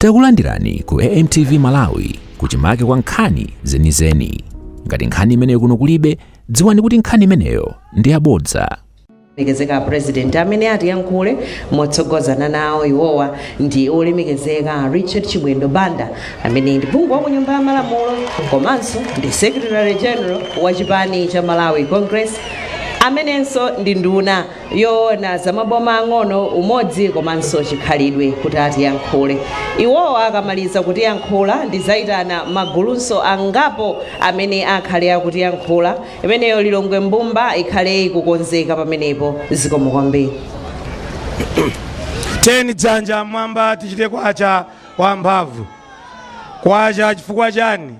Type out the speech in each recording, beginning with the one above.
Takulandirani ku AMTV Malawi, kuchimake kwa nkhani zenizeni. Ngati nkhani imeneyo kuno kulibe, dziwani kuti nkhani imeneyo ndi yabodza. Olemekezeka President amene atiyankhule motsogozana nawo iwowa ndi olemekezeka Richard Chimwendo Banda, amene ndi phungu wa ku Nyumba ya Malamulo komanso ndi Secretary General wa chipani cha Malawi Congress, amenenso ndi nduna yoona zamaboma ang'ono, umodzi komanso chikhalidwe, kuti atiyankhule. Iwowa akamaliza kutiyankhula, ndizayitana magulunso angapo amene akhale akutiyankhula. Imeneyo Lilongwe Mbumba ikhale ikukonzeka pamenepo. Zikomo kwambiri. Teni dzanja mwamba, tichite kwacha wamphamvu. Kwacha chifukwa chani?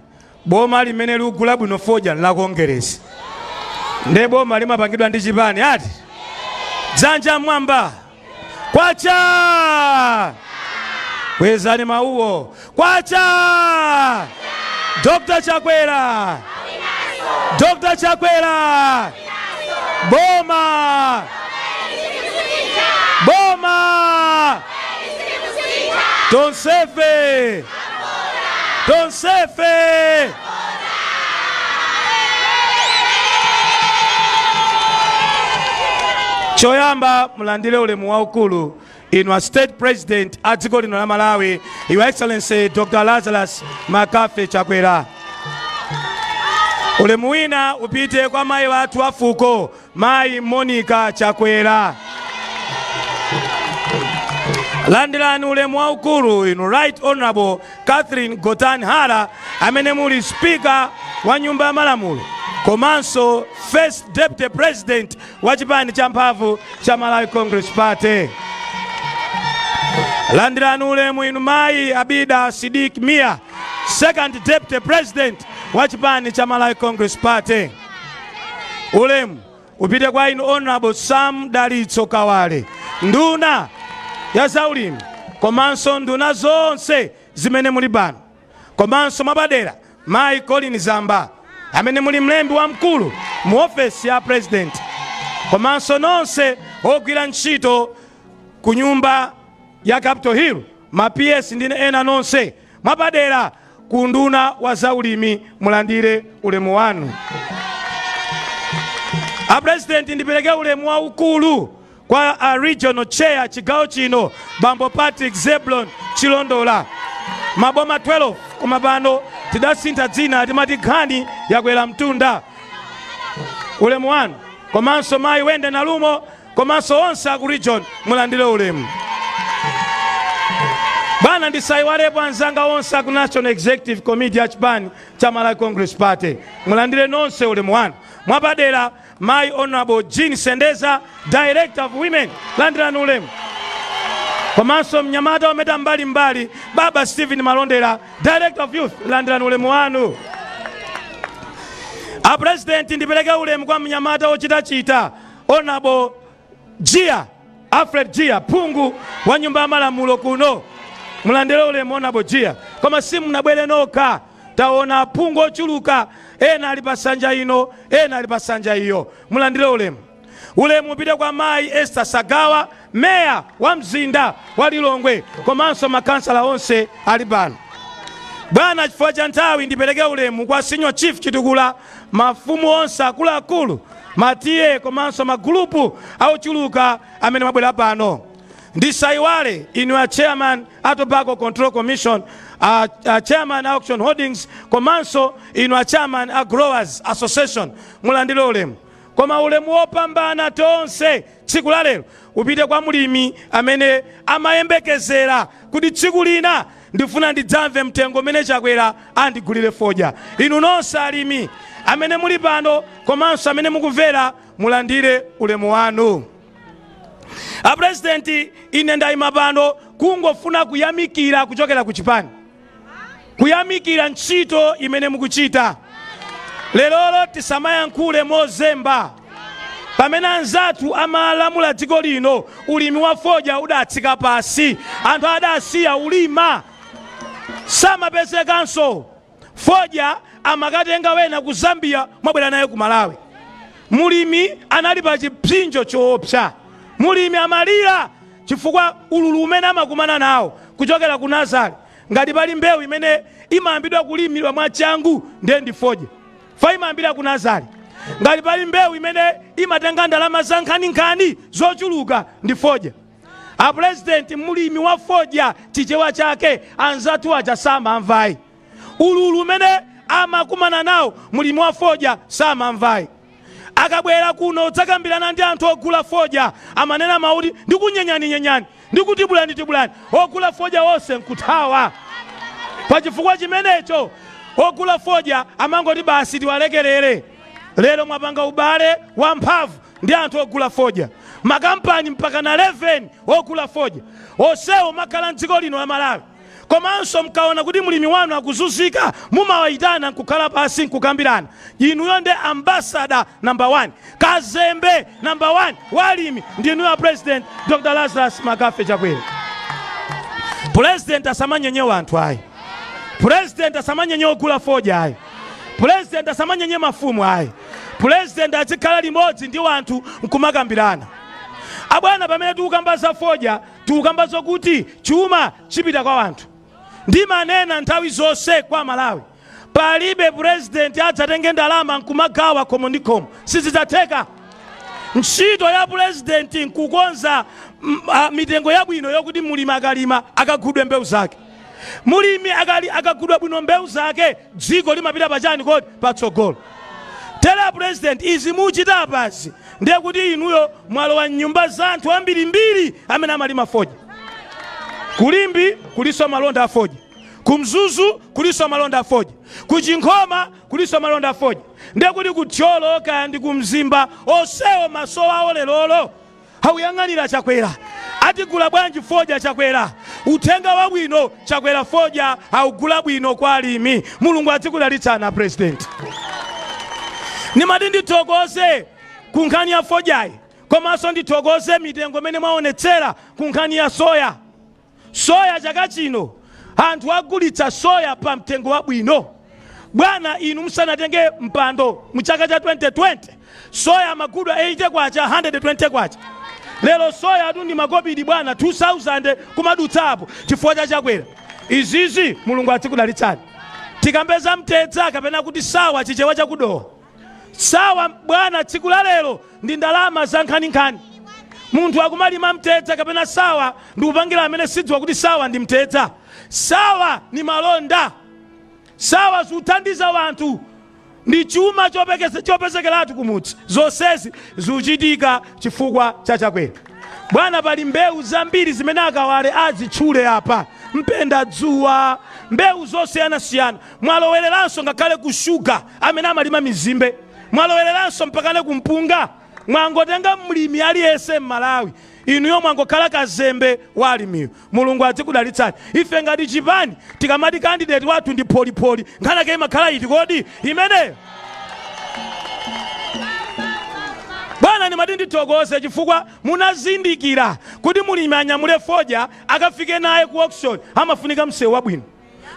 Boma limene likugula bwino fodya la Kongeresi, nde boma limapangidwa ndi chipani ati. Dzanja mwamba, kwacha! Kwezani mawuwo, kwacha! Dr Chakwera, Dr Chakwera, boma, boma, tonsefe, tonsefe. Choyamba mulandire ulemu waukulu inu a State President a dziko lino la Malawi, Your Excellency Dr Lazarus Makafe Chakwera. Ulemu wina upite kwa mayi wathu wa fuko, Mayi Monica Chakwera. Landirani ulemu waukulu inu Right Honorable Catherine Gotani Hara, amene muli Speaker wa Nyumba ya Malamulo komanso First Deputy President wa chipani cha mphamvu cha Malawi Congress Party. Landirani ulemu inu Mayi Abida Sidik Mia, Second Deputy President wa chipani cha Malawi Congress Party. Ulemu upite kwa inu Honorable Sam Dalitso Kawale, nduna ya zaulimi, komanso nduna zonse zimene muli pano, komanso mwapadera Mayi Colleen Zamba, amene muli mlembi wamkulu mu ofesi ya President, komanso nonse ogwira ntchito ku nyumba ya Capitol Hill, ma PS ndi ena nonse, mwapadera ku nduna wa zaulimi, mulandire ulemu wanu. A President, ndipereke ulemu waukulu kwa a Regional Chair chigawo chino, Bambo Patrick Zeblon Chilondola, maboma 12, koma pano tidasintha dzina, timati nkhani yakwera mtunda. Ulemu wanu, komanso Mayi Wende Nalumo, komanso onse aku region, mulandire ulemu. Bwana, ndisayiwalepo anzanga onse aku National Executive Committee ya chipani cha Malawi Congress Party, mulandire nonse ulemu wanu, mwapadera Mayi Honorable Jean Sendeza, Director of Women, landirani ulemu, komanso mnyamata wometa mbalimbali, Baba Stephen Malondera, Director of Youth, landirani ulemu wanu. A President, ndipereke ulemu kwa mnyamata wochitachita, Honorable Jia, Alfred Jia, phungu wa Nyumba ya Malamulo kuno. Mulandire ulemu, Honorable Jia. Koma simunabwere nokha, taona aphungu ochuluka, ena ali pa sanja ino, ena ali pa sanja iyo. Mulandire ulemu. Ulemu upite kwa Mayi Esther Sagawa, meya wa mzinda wa Lilongwe, komanso makansala onse ali pano. Bwana, chifukwa cha nthawi, ndipereke ulemu kwa Senior Chief Chitukula, mafumu onse akuluakulu, matiye, komanso magulupu ochuluka amene mwabwera pano. Ndisayiwale inu a Chairman a Tobacco Control Commission, a Chairman a Auction Holdings, komanso inu a Chairman a Growers Association, mulandire ulemu. Koma ulemu wopambana tonse tsiku la lero upite kwa mulimi amene amayembekezera kuti tsiku lina ndifuna ndidzamve mtengo umene Chakwera andigulire fodya. Inu nonse alimi amene muli pano komanso amene mukumvera, mulandire ulemu wanu. A Purezidenti, ine ndayima pano kungofuna kuyamikira kuchokera ku chipani, kuyamikira ntchito imene mukuchita lerolo. Tisamayankhule mozemba. Pamene anzathu amalamula dziko lino, ulimi wa fodya udatsika pasi, anthu adasiya ulima, samapezekanso fodya, amakatenga wena ku Zambia, mwabwera naye ku Malawi. Mulimi anali pa chipsinjo choopsa. Mulimi amalira chifukwa ululu umene amakumana nawo kuchokera ku nazari. Ngati pali mbewu imene imayambidwa kulimidwa mwachangu, ndiye ndi fodya, fa imayambira ku nursery. Ngati pali mbewu imene imatenga ndalama za nkhaninkhani zochuluka, ndi fodya. Apurezidenti, mulimi wa fodya Chichewa chake anzathu aja samamvayi. Ululu umene amakumana nawo mulimi wa fodya samamvayi. Akabwera kuno udzakambirana ndi anthu ogula fodya, amanena mauti ndikunyenyani-nyenyani, ndikutibulani-tibulani, ogula fodya wonse nkuthawa. Pachifukwa chimenecho ogula fodya amangoti basi, tiwalekerere. Lero mwapanga ubale wamphamvu ndi anthu ogula fodya, makampani mpaka na 11 ogula fodya onsewo makhala mdziko lino la Malawi. Komanso mkaona kuti mlimi wanu akuzunzika, mumawayitana nkukhala pasi nkukambirana. Inuyo ndi ambassador number 1, kazembe number 1 walimi ndinuyo, President Dr Lazarus Makafe Chakwera. President asamanyenye wanthu ayi. President asamanyenye ogula fodya ayi. President asamanyenye mafumu ayi. President azikhala limodzi ndi wanthu nkumakambirana. Abwana, pamene tikukamba za fodya, tikukamba zokuti chuma chipita kwa wanthu. Ndimanena nthawi zonse kwa Malawi, palibe president adzatenge ndalama nkumagawa khomo ndi khomo, sizidzatheka. Ntchito ya president nkukonza mitengo yabwino yokuti mulimi akalima akagudwe mbewu zake. Mulimi akagudwa bwino mbewu zake, dziko limapita pachani kodi? Patsogolo. Tera president, izi muchita apazi ndiye kuti inuyo mwalowa mnyumba za anthu ambirimbiri amene amalima fodya. Kulimbi kuliso malonda a fodya, kumzuzu kuliso malonda a fodya, kuchinkhoma kuliso malonda a fodya, ndiye kuti kuthyolo kaya ndi kumzimba, onsewo maso awo lerolo akuyang'anira Chakwera. Atigula bwanji fodya Chakwera? Uthenga wabwino, Chakwera fodya augula bwino kwa alimi. Mulungu adzikudalitsana, President. Nimati ndithokoze ku nkhani ya fodyayi, komanso ndithokoze mitengo imene mwaonetsera ku nkhani ya soya. Soya chaka chino anthu agulitsa soya pa mtengo wabwino. Bwana, inu musanatenge mpando mu chaka cha 2020, soya amagulidwa 80 kwacha, 120 kwacha. Lero soya atu ndi makobidi, bwana, 2000 kumadutsapo chifukwa cha Chakwera. Izizi Mulungu adzikudalitsani. Tikambeza mtedza, kapena kuti sawa, Chichewa chakudowa, sawa, bwana, tsiku la lero ndi ndalama za nkhaninkhani. Munthu akumalima mtedza kapena sawa, ndikupangira amene sidziwa kuti sawa ndi mtedza. Sawa ni malonda. Sawa zikuthandiza wanthu, ndi chuma chopezekeratu kumudzi. Zonsezi zikuchitika chifukwa cha Chakwera. Bwana, pali mbewu zambiri zimene akawale azitchule apa, mpenda dzuwa, mbewu zosiyanasiyana. Mwalowereranso ngakhale ku shuga, amene amalima mizimbe. Mwalowereranso mpakane kumpunga. Mwangotenga mlimi aliyense m'Malawi, inuyo mwangokhala kazembe wa alimiyo. Mulungu adzikudalitsani. Ife ngati chipani tikamati candidate wathu ndi Pholipholi, nkhanake imakhala iti kodi imeneyo? Bwana, ndimati ndithokoze chifukwa munazindikira kuti mulimi anyamule fodya akafike naye ku auction amafunika msewu wabwino.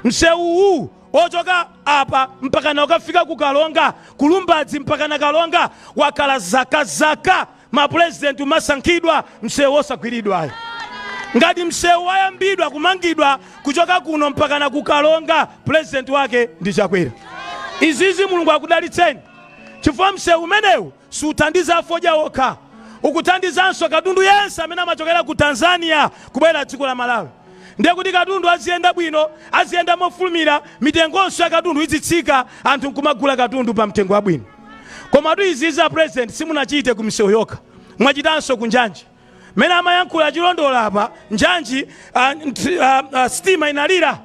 Msewu uwu ochoka apa mpakana ukafika ku Kalonga, kulumbadzi mpakana Kalonga, wakhala zakazaka, mapurezidenti umasankhidwa, msewu osagwiridwayo. Ngati msewu wayambidwa kumangidwa kuchoka kuno mpakana ku Kalonga, purezidenti wake ndi Chakwera. Izizi Mulungu akudalitseni, chifukwa msewu umenewu suthandiza afodya okha, ukuthandizanso katundu yense amene amachokera ku Tanzania kubwera dziko la Malawi. Ndiye kuti katundu aziyenda bwino, aziyenda mofulumira, mitengonso ya katundu izitsika, anthu nkumagula katundu pa mtengo wabwino. Komatu izizi a President simunachite ku misewu yokha, mwachitanso ku njanji. Mmene amayankhula Achilondola apa, njanji, sitima inalira.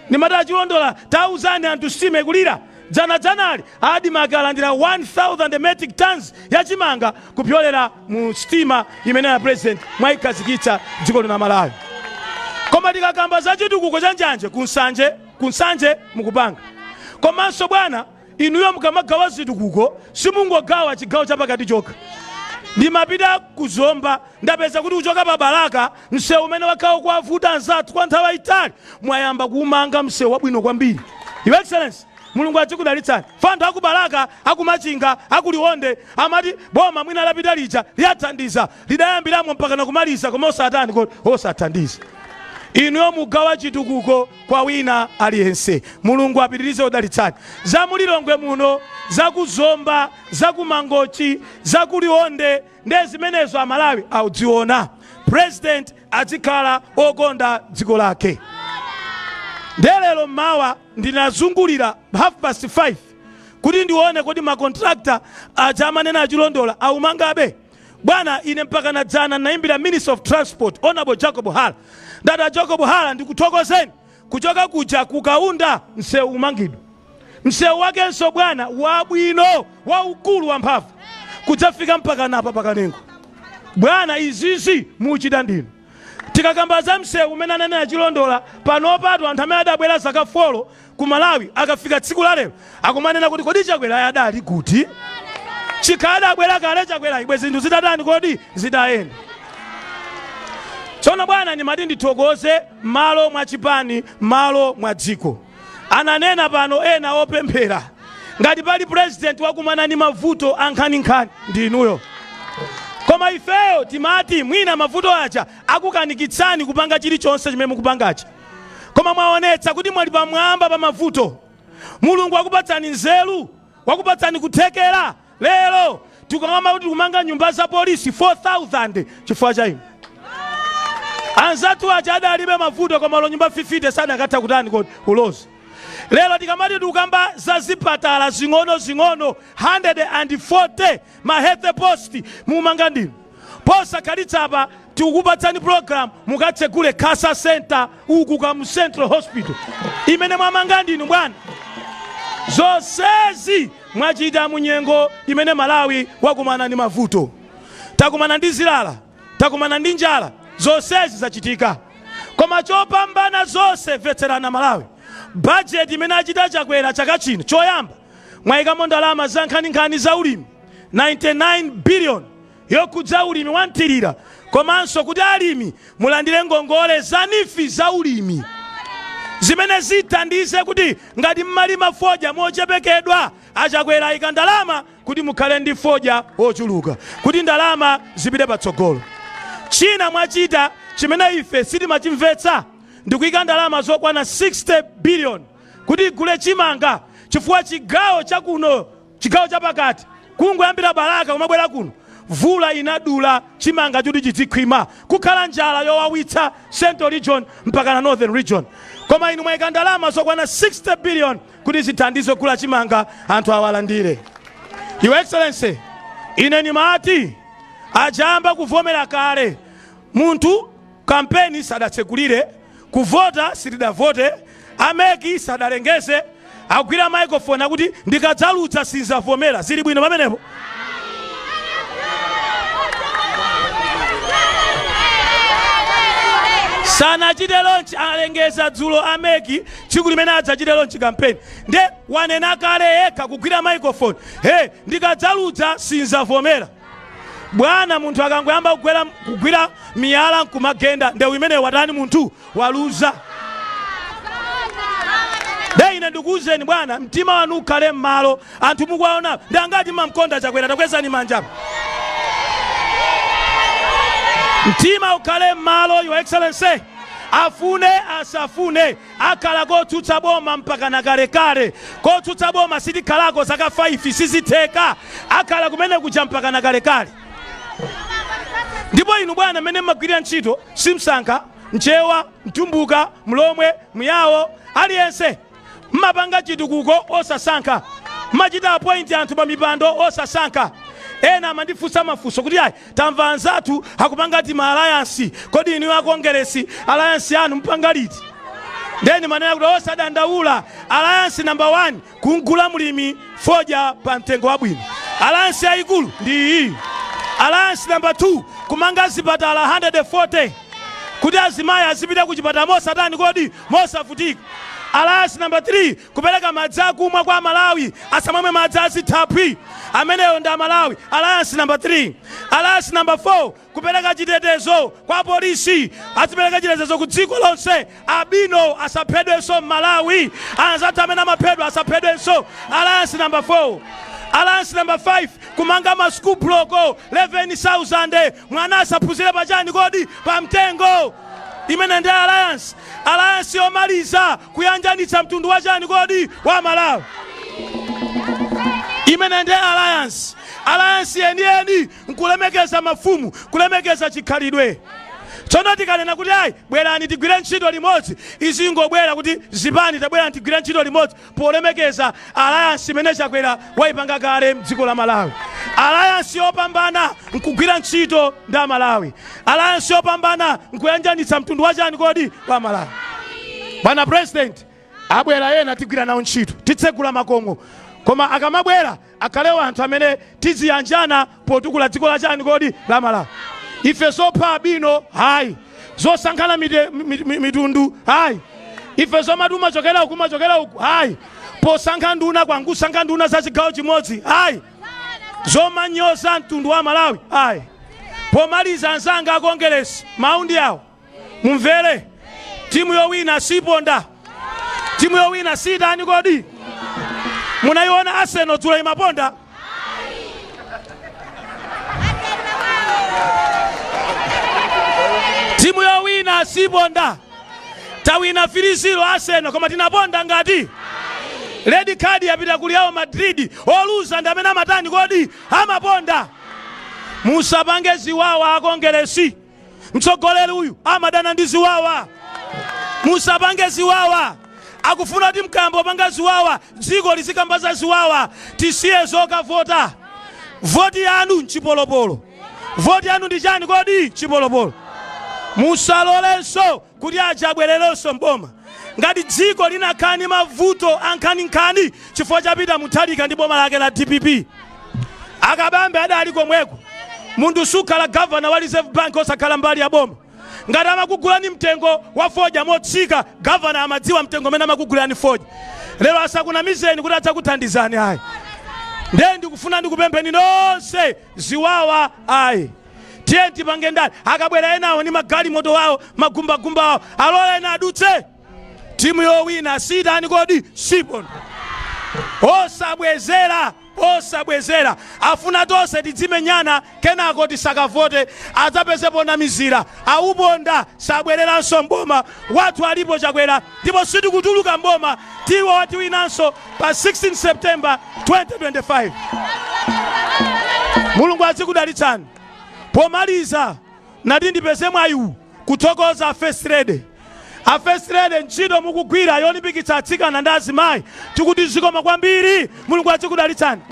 Ndimati, Achilondola, tauzani anthu, sitima ikulira. Dzanadzanali ADMARC alandira 1000 metric tons yachimanga kupyolera mu sitima imene ya President mwayikhazikitsa dziko lino la Malawi. Koma tikakamba za chitukuko cha njanje kunsanje, kunsanje mukupanga. Komanso bwana, inuyo mukamagawa zitukuko simungogawa chigawo chapakati chokha. Ndimapita kuzomba, ndapeza kuti kuchoka pa Balaka, msewu umene wakhala kuwavuta anzathu kwa nthawi yayitali, mwayamba kuumanga msewu wabwino kwambiri. Your Excellency, Mulungu adzikudalitsani. Fa anthu aku Balaka, akumachinga, akuliwonde amati boma mwina lapita lija liyathandiza, lidayambiramo mpaka nakumaliza, koma osatani kodi? Osathandiza. Inuyo mugawa chitukuko kwa wina aliyense. Mulungu apitirize kudalitsani. Za mulilongwe muno, za kuzomba, za kumangochi, za kuliwonde, nde zimenezo Amalawi audziona. President azikhala okonda dziko lake. Ndelero mmawa ndinazungulira 5:30 kuti ndione kodi makontrakta aja amanena achilondola aumangabe. Bwana, ine mpaka nadzana nayimbira Minister of Transport, Honorable Jacob Hala. Ndati, "A Jacob Hala, ndikuthokozeni. Kuchoka kuja kukaunda msewu umangidwa, msewu wakenso bwana wabwino, waukulu, wamphamvu, kudzafika mpaka napa pakanengo. Bwana, izizi muchita ndinu. Tikakamba za msewu umene ananena achilondola, panopatu anthu amene adabwera zaka 4 ku Malawi akafika tsiku la lero akumanena kuti, 'Kodi Chakwera adali kuti? Chikhala adabwera kale Chakwera, ibwe zinthu zitatani kodi zitayenda?' Tsono bwana, ndimati ndithokoze malo mwa chipani, malo mwa dziko. Ananena pano ena opemphera, ngati pali president wakumana ndi mavuto ankhaninkhani ndi inuyo. Koma ifeyo timati mwina mavuto aja akukanikitsani kupanga chilichonse chimene mukupangachi, koma mwaonetsa kuti mwali pamwamba pa mavuto. Mulungu wakupatsani nzeru, wakupatsani kuthekera. Lero tikukamba kuti tikumanga nyumba za polisi 4000 chifukwa cha inu. Anzathu aja adalibe mavuto, koma lo nyumba 50 sadakatha kutani kodi ulozi. Lero tikamati tikukamba za zipatala zing'ono-zing'ono 140, ma health post, mumanga ndinu. Posakhalitsa apa tikukupatsani program mukatsegule cancer center uku ka mu Central Hospital imene mwamanga ndinu bwana. Zonsezi mwachita munyengo imene Malawi wakumana ndi mavuto. Takumana ndi zilala, takumana ndi njala, zonsezi zachitika. Koma chopambana zonse, mvetserana Malawi, bajeti imene achita Chakwera chaka chino, choyamba mwayikamo ndalama za nkhaninkhani za ulimi, 99 billion yokhudza ulimi wanthirira, komanso kuti alimi mulandire ngongole za NEEF za ulimi zimene zithandize kuti ngati mmalima fodya mochepekedwa, aChakwera ayika ndalama kuti mukhale ndi fodya wochuluka, kuti ndalama zipite patsogolo. China mwachita chimene ife sitimachimvetsa ndikuyika ndalama zokwana 60 billion kuti igule chimanga, chifukwa chigawo chakuno, chigawo chapakati, kungoyambira Balaka kumabwera kuno, vula inadula chimanga choti chidzikhwima, kukhala njala yowawitsa Central Region mpaka na Northern Region. Koma inu mwayika ndalama zokwana 60 billion kuti zithandize kugula chimanga, anthu awalandire. Your Excellency, ine nimati ajamba kuvomera kale munthu kampeni sadatsegulire, kuvota sitidavote, a MEC sadalengeze, agwira microphone akuti, "Ndikadzaludza sinzavomera." Zili bwino pamenepo? Sanachite launch. Alengeza dzulo a MEC tsiku limene adzachite launch campaign, nde wanena kale yekha kugwira microphone, "He, ndikadzaludza sinzavomera." Bwana, munthu akangoyamba kugwira miyala nkumagenda, ndewu imene watani? Munthu waluza. De ine ndikuwuzeni bwana, mtima wanu ukhale m'malo. Anthu mukuwaona ndi angati mamkonda Chakwera? Takwezani manja. Mtima ukhale m'malo. Your Excellency, afune asafune, akhala kotsutsa boma mpaka na kalekale. Kotsutsa boma sitikhalako zaka 5, sizitheka. Akhala kumene kuja mpaka na kalekale. Ndipo inu bwana, mmene mmagwirira ntchito, simsankha Mchewa, Mtumbuka, Mlomwe, Muyawo, aliyense. Mmapanga chitukuko osasankha, mmachita appoint anthu pa mipando osasankha. Ena amandifunsa mafunso kuti, "Ayi, tamva anzathu akupanga ti ma alliance, kodi inu a Congress alliance yanu mpanga liti?" Ndeni manena kuti osadandaula. Alliance number 1, kugula mlimi fodya pa mtengo wabwino. Alliance yayikulu ndi iyi. Alliance number 2, kumanga zipatala 140 kuti azimayi azipita ku chipatala mosatani kodi mosavutika. Alliance number 3, kupereka madzi akumwa kwa Amalawi, asamamwe madzi azithaphwi. Ameneyo ndi Amalawi, alliance number 3. Alliance number 4, kupereka chitetezo kwa polisi, azipereka chitetezo ku dziko lonse, albino asaphedwenso m'Malawi, anzathu amene amaphedwa asaphedwenso. Alliance number 4. Alliance number 5, kumanga ma school block 11,000, mwana asaphunzire pachani kodi? Pamtengo. Imene ndi alliance, alliance yomaliza kuyanjanitsa mtundu wa chani kodi? Wa Malawi. Imene ndi alliance, alliance yeniyeni nkulemekeza mafumu, kulemekeza chikhalidwe. Tsono tikanena kuti ayi, bwerani tigwire ntchito limodzi, izingobwera kuti zipani tabwerani tigwire ntchito limodzi polemekeza alliance imene Chakwera wayipanga kale mdziko la Malawi. Alliance yopambana nkugwira ntchito ndi Amalawi. Alliance yopambana nkuyanjanitsa mtundu wa chani kodi? Wa Malawi. Bwana President, abwera ena tigwira nawo ntchito, titsegula makomo, koma akamabwera akhalewo anthu amene tiziyanjana potukula dziko la chani kodi? La Malawi. Ife zopha abino hayi, zosankhana mitundu hayi, ife zomati umachokera uku, umachokera uku hayi, posankha nduna kwangusankha nduna za chigawo chimodzi hayi, zomanyoza mtundu wa Malawi hayi. Pomaliza, anzanga akongeresi, mawu ndi awo, mumvere: timu yowina siponda, timu yowina sitani kodi? Munayiona Arsenal dzulo imaponda? Timu yowina siponda. Tawina 3-0 Arsenal, koma tinaponda? Ngati red card yapita ku Real Madrid. Oluza ndi amene amatani kodi? Amaponda. Musapange ziwawa, akongeresi. Mtsogoleri uyu amadana ndi ziwawa. Musapange ziwawa. Akufuna kuti mkambo panga ziwawa, dziko lizikamba za ziwawa. Tisiye zokavota. Voti yanu nchipolopolo. Voti yanu ndi chani kodi? Chipolopolo. Musalolenso kuti aja abwererenso mboma. Ngati dziko linakhala ndi mavuto ankhaninkhani chifukwa chapita Mutharika ndi boma lake la DPP, akabambe adali komweko. Munthu sukhala gavana wa Reserve Bank osakhala mbali ya boma. Ngati amakugulani mtengo wa fodya motsika, gavana amadziwa mtengo umene amakugulani fodya. Lero asakunamizeni kuti adzakuthandizani, ayi. Ndiye ndikufuna ndikupempheni nonse, ziwawa ayi. Tiye tipange ndani. Akabwera enawo ndi magalimoto wawo, magumbagumba awo, alola ena adutse. Timu yowina sitani kodi? Siponda. Osabwezera, osabwezera. Afuna tonse tidzimenyana, kenako tisakavote, adzapezepo namizira. Auponda, sabwereranso mboma. Wathu alipo Chakwera, ndipo sitikutuluka mboma. Tiwo tiwinanso pa 16 September 2025. Mulungu azikudalitsani. Pomaliza, nati ndipeze mwayiwu kuthokoza First Lady. A First Lady, ntchito mukugwira yolimbikitsa atsikana ndi azimayi, tikuti zikoma kwambiri. Mulungu azikudalitsani.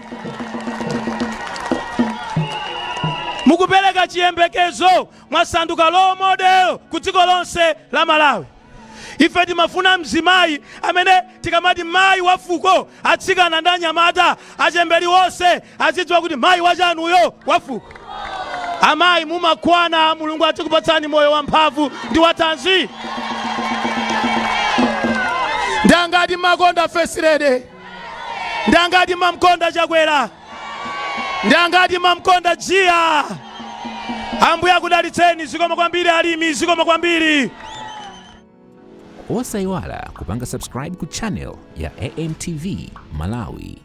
Mukupereka chiyembekezo, mwasanduka role model ku dziko lonse la Malawi. Ife timafuna mzimayi amene tikamati mayi wa fuko, atsikana ndi anyamata, achemberi wonse azidziwa kuti mayi wachanuyo wa fuko. Amayi, mumakwana. Mulungu azikupatsani moyo wamphamvu ndi wathanzi. Ndangati makonda First Lady? Ndangati mamkonda Chakwera? Ndangati mamkonda Jiya? Ambuye akudalitseni. Zikoma kwambiri, alimi, zikoma kwambiri. Osayiwala kupanga subscribe ku channel ya AMTV Malawi.